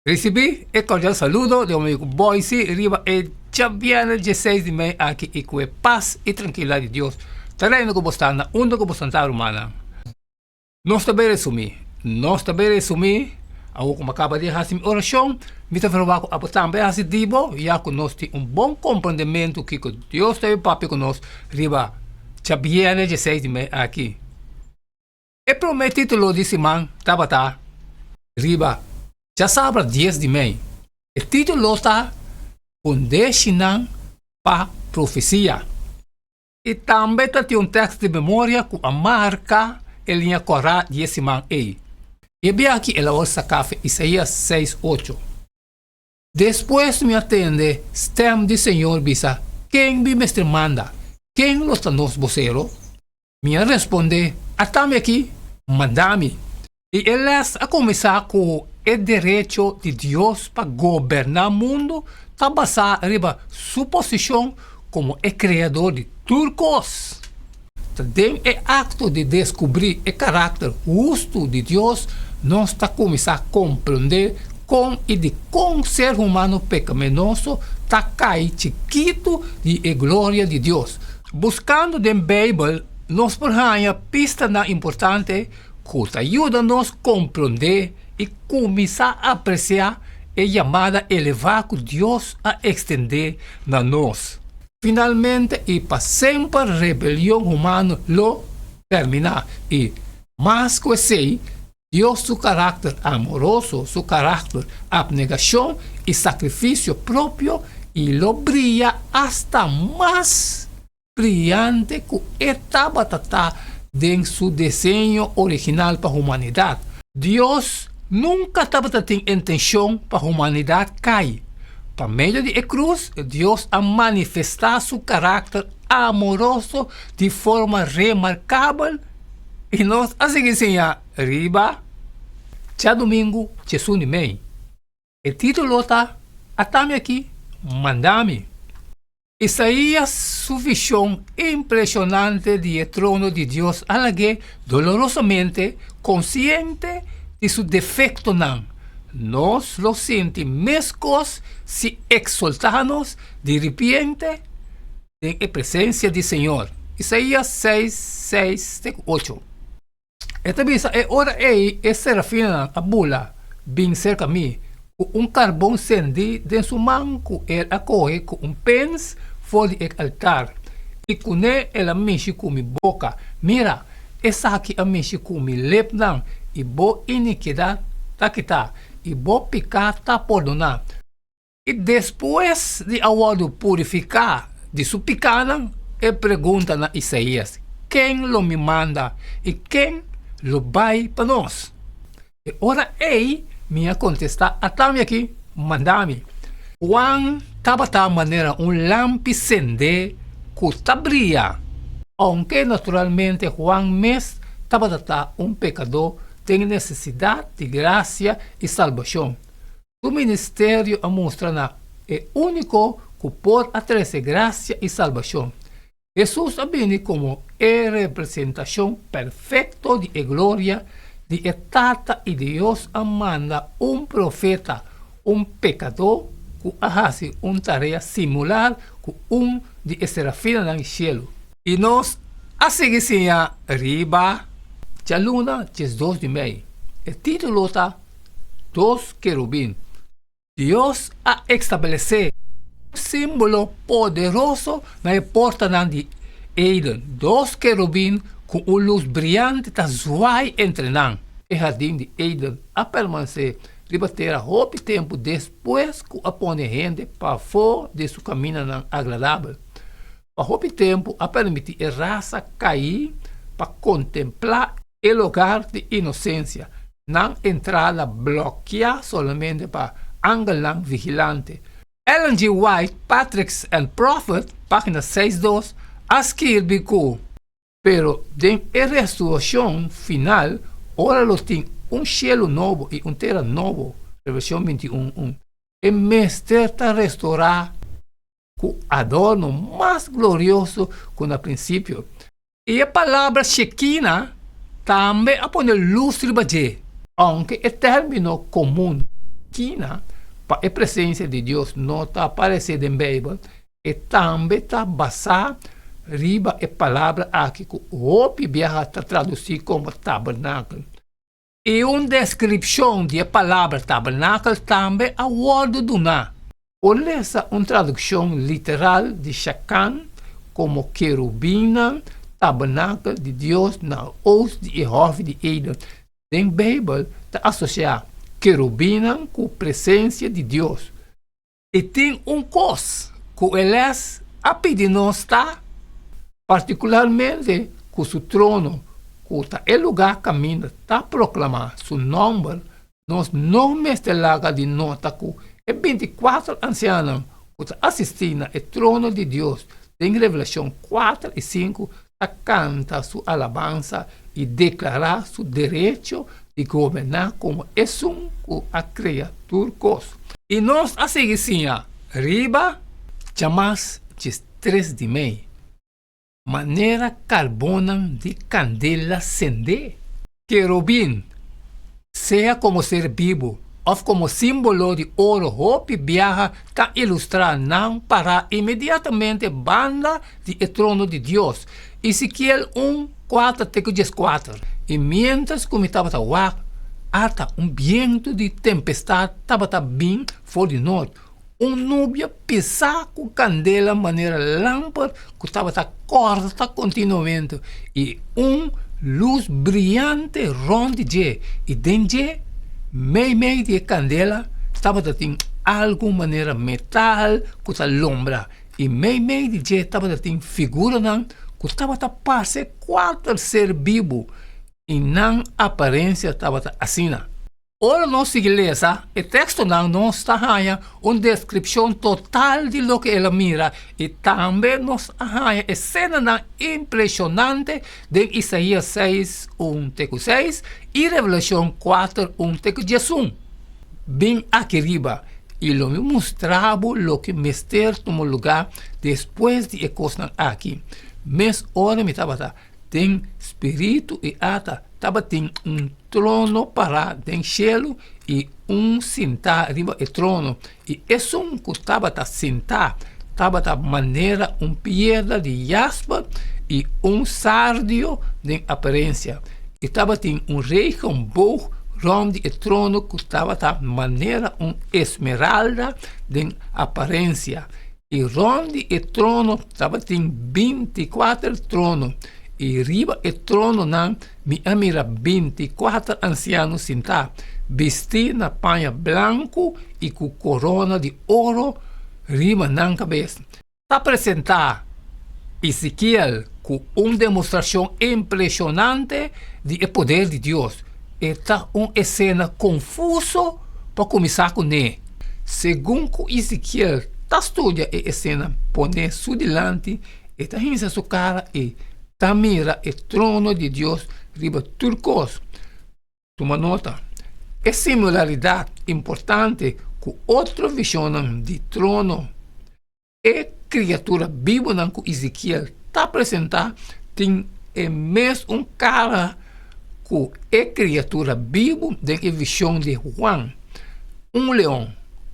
Risibí e kordial saludo di bo amigu Boysie riba e djabièrnè dieseis di mei aki i ku e pas i trankilidat di Dios ta reina ku bo sta na unda ku bo santá rumannan. Nos ta bai resumí. Nos ta bai resumí awor ku mi a kaba di hasi mi orashon, mi ta ferwagt ku abo tambe a hasi di bo ya ku nos tin un bon komprendementu kiko Dios ta bai papia ku nos riba djabièrnè dieseis di mei aki. E promé título di siman tabata riba djasabra dies di mei. E título ta Kondeshinan pa Profesia. I tambe ta tin un tèkst di memoria ku a marka e liña kòrá di e siman ei. E bia aki el a wòrdu saká for Isaías seis ocho. Despues mi a tende stèm di Señor bisa, Ken mi mester manda? Ken lo ta nos bosero? Mi a respondé, Atami aki, manda mi. I e lès a kuminsá ku e derecho di Dios pa goberná mundu ta basá riba su posishon komo e Kreador di tur kos. Ta den e akto di deskubrí e karakter hustu di Dios nos ta kuminsá komprondé kon i dikon ser humano pekaminoso ta kai chikitu di e gloria di Dios. Buskando den Beibel nos por haña pistanan importante ku ta yuda nos komprondé i kuminsá apresiá e yamada elevá ku Dios a ekstendé na nos. Finalmente i pa semper rebelion humano lo terminá i, mas ku esei, Dios su karakter amoroso, su karakter apnegashon i sakrifisio propio i lo bria asta mas briante ku e tabata ta den su diseño original pa humanidat. Dios nunka tabata tin intenshon pa humanidat kai. Pa medio di e krus, Dios a manifestá su karakter amoroso di forma remarkabel i nos a sigui siña riba djadumingu djesun di mei. E título ta Atami Aki, Manda Mi. Isaías su vishon impreshonante di e trono di Dios a lag'é dolorosamente konsiente di su defektonan. Nos lo sinti meskos si eksoltá nos di ripiente den e presensia di Señor. Isaías seis, seis te ku ocho. E ta bisa, E ora ei e serafinanan a bula bin serka mi, ku un karbon sendí den su man ku el a kohe ku un pens for di e altar, i kuné el a mishi ku mi boka. Mira, esaki a mishi ku mi lepnan, i bo inikidat ta kitá, i bo piká ta pordoná. I despues di a wòrdu purifiká di su pikánan, e pregunta na Isaías, Ken lo mi manda, i ken lo bai pa nos? E ora ei mi a kontestá, Atami aki, manda mi. Juan tabata manera un lampi sendé ku ta bria. Ounke naturalmente Juan mes tabata ta un pekadó den nesesidat di grasia i salbashon, Su ministerio a mustra na e úniko ku por a trese grasia i salbashon. Hesus a bini komo e representashon perfekto di e gloria di e Tata i Dios a manda un profeta, un pekadó ku a hasi un tarea simular ku un di e serafinanan di shelu. I nos a sigui siña riba djaluna diesdos di mei. E título ta Dos kerubin. Dios a establesé un símbolo poderoso na e portanan di Eden, dos kerubin ku un lus briante ta zwai entre nan. E hardin di Eden a permanesé riba tera hopi tempu despues ku a pone hende pafó di su kamindanan agradabel. Pa hopi tempu a permití e rasa kaí pa kontemplá E logar di inosensia, nan entrada blokiá solamente pa angelnan vigilante. Ellen G. White, Patriarchs and Prophets, página seis dos, a skirbi ku. Pero den e restourashon final, ora lo tin un shelu nobo i un tera nobo, Revelashon bintiun, un, e mester ta restourá ku adorno mas glorioso ku na prinsipio. I e palabra Shekina tambe a pone lus riba dje. Ounke e término komun. skina pa e presensia di Dios no ta aparesé den Beibel, e tambe ta basá riba e palabra aki ku hopi biaha ta tradusí komo tabernakel. I un deskripshon di e palabra tabernakel tambe a wòrdu duná. Por lesa un tradukshon literal di shakan komo kerubinnan, tabernakel di Dios na oost di e Hòfi di Eden. Den Beibel ta asosiá kerubinnan ku presensia di Dios. I tin un kos ku e lès a pidi nos ta, partikularmente ku su trono, ku ta e lugá kaminda ta proklamá su nòmber, nos no mester laga di nota ku e bintikuater ansianonan ku ta asistí na e trono di Dios den Revelashon kuater i sinku ta kanta su alabansa i deklará su derecho di goberná komo esun ku a krea tur kos. I nos a sigui siña riba djamas 13 di mei, manera karbonnan di kandela sendé. Kerubin, sea komo ser bibu òf komo símbolo di oro hopi biaha ta ilustrá nan pará inmediatamente banda di e trono di Dios. Ezekiel un, kuater te ku dieskuater. I miéntras ku mi tabata wak, ata un bientu di tempestat tabata bin for di nort, un nubia pisá ku kandela manera lamper ku tabata kòrta kontinuamente i un lus briante rònt di dje, i den dje, meimei di e kandela, tabata tin algu manera metal ku ta lombra, i meimei di dje tabata tin figuranan ku tabata parse kuater ser bibu, i nan aparensia tabata asina. Ora nos sigui lesa e tekstonan nos ta haña un deskripshon total di loke el a mira i tambe nos a haña esenanan impreshonante den Isaías seis, un te ku seis i Revelashon kuater, un te ku diesun. Bin aki riba i lo mi mustra bo loke mester tuma lugá despues di e kosnan aki. Mes ora mi tabata Den spiritu i ata tabatin un trono pará den shelu i un sintá riba e trono, i esun ku tabata sintá tabata manera un piedra di jasper i un sardio den aparensia, i tabatin un regenboog rònt di e trono ku tabata manera un esmeralda den aparensia. I rònt di e trono tabatin bintikuater trono, i riba e trononan mi a mira bintikuater ansiano sintá, bistí na paña blanku i ku korona di oro riba nan kabes. Ta presentá Ezekiel ku un demostrashon impreshonante di e poder di Dios. E ta un esena konfuso pa kuminsá kuné. Segun ku Ezekiel ta studia e esena poné su dilanti, e ta hinsa su kara i ta mira e trono di Dios riba tur kos. Tuma nota, e similaridat importante ku otro vishonnan di trono. E kriatura bibunan ku Ezekiel ta presentá tin e mes un kara ku e kriatura bibu den e vishon di Huan, un leon,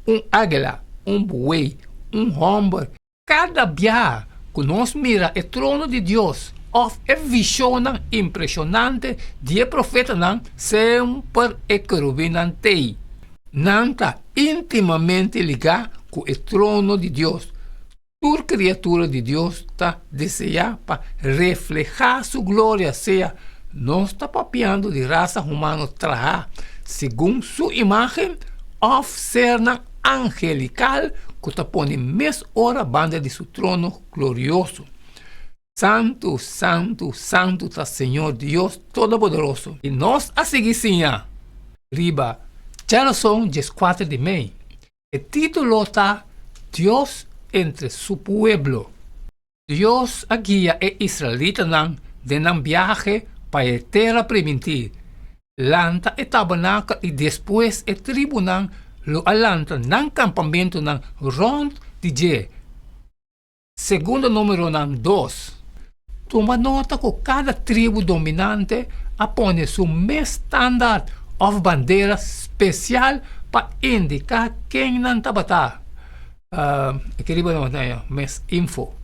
un águila, un buey, un hòmber. Kada biaha ku nos mira e trono di Dios òf e vishonnan impreshonante di e profetanan, semper e kerubinnan t'ei. Nan ta íntimamente ligá ku e trono di Dios. Tur kriatura di Dios ta deseá pa reflehá su gloria, sea nos ta papiando di rasa humano trahá segun su imágen òf sernan angelikal ku ta pone mes ora banda di su trono glorioso. Santu, santu, santu ta Señor Dios Todopoderoso. I nos a sigui siña riba djarason 14 di mei. E título ta Dios entre su pueblo. Dios a guia e israelitanan den nan biahe pa e Tera Primintí. Lanta e tabernakel i despues e tribunan lo a lanta nan kampamentunan rònt di dje. Segundo Numeronan dos. Tuma nota ku kada tribu dominante a pone su mes standaard òf bandera spesial pa indiká ken nan tabata. Aki riba nos ta mes info.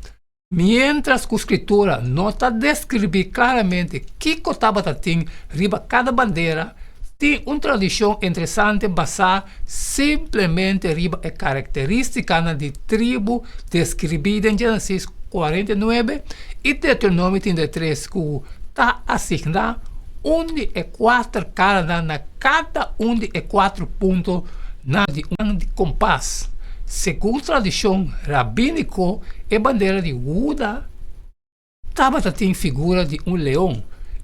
Miéntras ku Skritura no ta deskribí klaramente kiko tabata tin riba kada bandera, tin un tradishon interesante basá simplemente riba e karakterístikanan di tribu deskribí den Génesis 49 i Deuteronomio 33 ku ta asigná un di e kuater karanan na kada un di e kuater puntonan di un kompas. Segun tradishon rabíniko e bandera di Huda tabata tin figura di un leon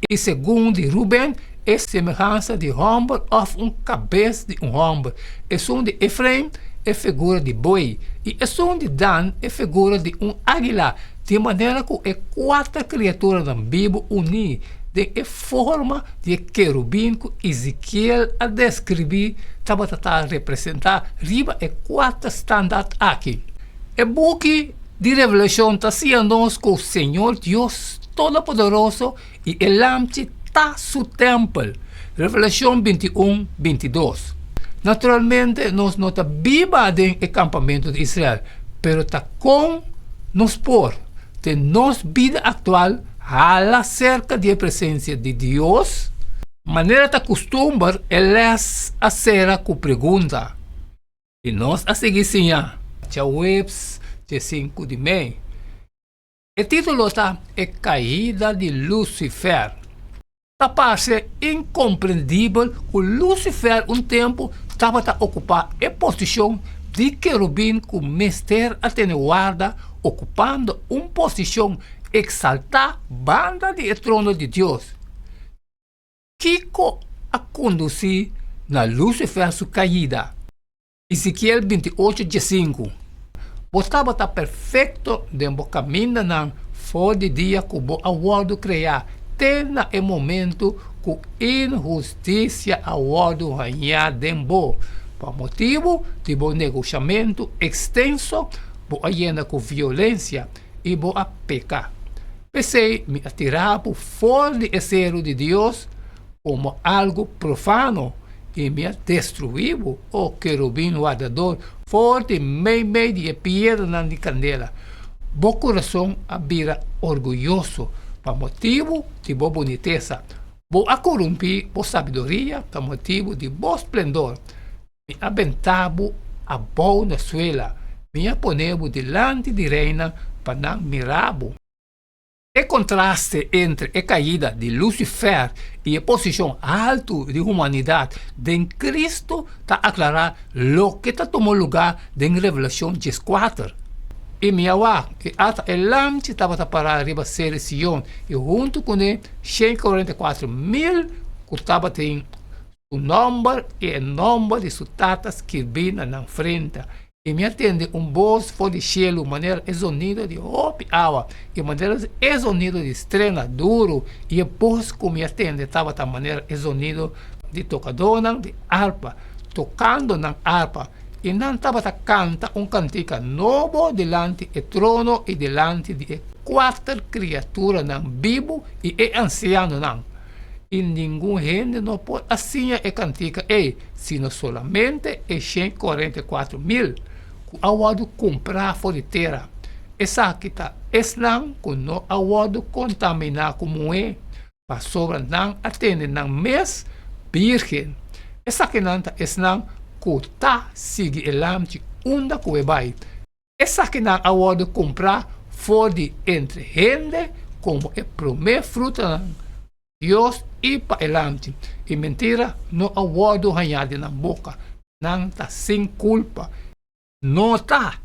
i segun di Ruben e semehansa di hòmber òf un kabes di un hòmber, esun di Efraim e figura di buey i esun di Dan e figura di un águila, di manera ku e kuater kriaturanan bibu uní den e forma di e kerubin ku Ezekiel a deskribí tabata ta representá riba e kuater standart aki. E buki di Revelashon ta siña nos ku Señor Dios Todopoderoso i e Lamchi ta su tèmpel. Revelashon 21, 22. Naturalmente nos no ta biba den e kampamentu di Israel, pero ta kon nos por, den nos bida aktual, hala serka di e presensia di Dios? Manera ta kustumber, e lès a sera ku pregunta. I nos a sigui siña. Djaweps dje sinku di mei. E título ta E Kaida di Lucifer. Ta parse inkomprendibel ku Lucifer un tempu tabata okupá e posishon di kerubin ku mester a tene warda, okupando un posishon eksaltá banda di e trono di Dios. Kiko a kondusí na Lucifer su kaida? Ezekiel 28, 15 Bo tabata perfekto den bo kamindanan for di dia ku bo a wòrdu kreá te na e momentu ku inhustisia a wòrdu hañá den bo. Pa motibu di bo negoshamentu ekstenso, bo a yena ku violensia i bo a peka. P'esei mi a tira bo for di e seru di Dios komo algu profano i mi a destruí bo, o kerubin wardador, for di meimei di e piedranan di kandela. Bo kurason a bira orguyoso pa motibu di bo bunitesa. Bo a korumpí bo sabiduria pa motibu di bo splendor. Mi a benta bo abou na suela, mi a pone bo dilanti di reinan pa nan mira bo. E kontraste entre e kaida di Lucifer i e posishon haltu di humanidat den Kristu ta aklará loke ta tuma lugá den Revelashon dieskuater. I mi a wak, i ata e Lamchi tabata pará riba Seri Sion, i huntu kuné 144.000 ku tabatin su nòmber i e nòmber di su Tata skirbí na nan frenta. I mi a tende un bos for di shelu manera e zonido di hopi awa i manera e zonido di strena duru, i e bos ku mi a tende tabata manera e zonido di tokadónan di arpa tokando nan arpa, i nan tabata kanta un kantika nobo dilanti e trono i dilanti di e kuater kriaturanan bibu i e ansianonan. I ningun hende no por a siña e kantika ei, sino solamente e 144.000 ku a wòrdu kumprá for di tera. Esaki ta esnan ku no a wòrdu kontaminá ku muhé, pasobra nan a tene nan mes bírgen. Esakinan ta esnan ku ta sigui e Lamchi unda ku e bai. Esakinan a wòrdu kumprá for di entre hende komo e promé frutanan pa Dios i pa e Lamchi, i mentira no a wòrdu hañá den nan boka, nan ta sin kulpa. Nota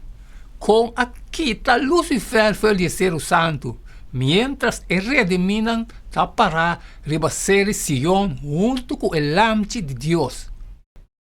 kon a kita Lucifer for di e seru santu, miéntras e redimínan ta pará riba seri Sion huntu ku e Lamchi di Dios.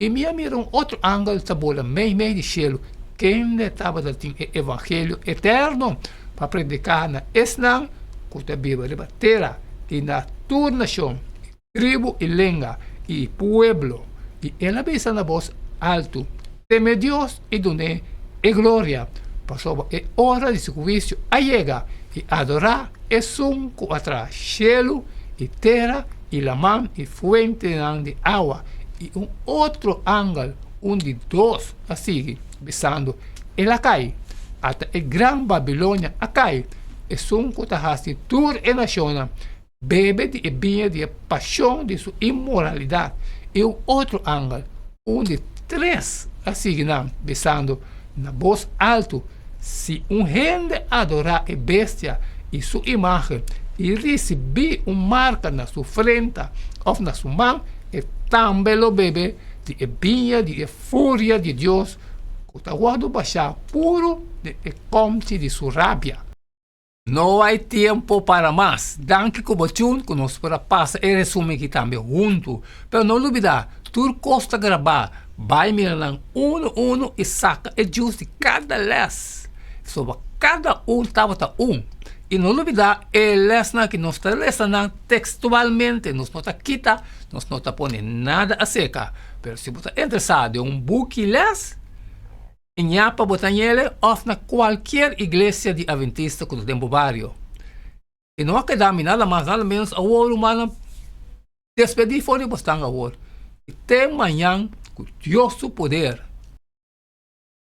I mi a mira un otro angel ta bola meimei di shelu, kende tabata tin e evangelio eterno pa prediká na esnan ku ta biba riba tera i na tur nashon, i tribu i lenga i pueblo. I el a bisa na bos altu, Teme Dios i dun'é e gloria, pasobra e ora di su huisio a yega, i adorá esun ku a traha shelu i tera i laman i fuentenan di awa. I un otro angel. Un di dos a sigui, bisando, El a kai! Ata e gran Babilonia a kai, esun ku ta hasi tur e nashonnan bebe di e biña di e pashon di su inmoralidat. I un otro angel, un di tres, a sigui nan, bisando na bos altu, Si un hende adorá e bestia i su imágen i risibí un marka na su frenta òf na su man, e tambe lo bebe di e biña di e furia di Dios ku ta wòrdu bashá puru den e kòmchi di su rabia. No hay tiempo para mas. Danki ku bo tune ku nos por a pasa e resumen aki tambe huntu. Pero no lubida, tur kos ta grabá. Bai mira nan unu unu i saka e djus di kada lès. Soba kada un tabata un. I no lubida e lèsnan aki nos ta lesa nan tekstualmente. Nos no ta kita, nos no ta pone nada aserka. Pero si bo ta interesá den un buki lès, Ñapa bo ta ñele òf na kualkier iglesia di Adventista ku ta den bo bario. I no a keda mi nada mas nada ménos awor rumannan despedí for di bosnan awor i te mañan ku Dios su poder.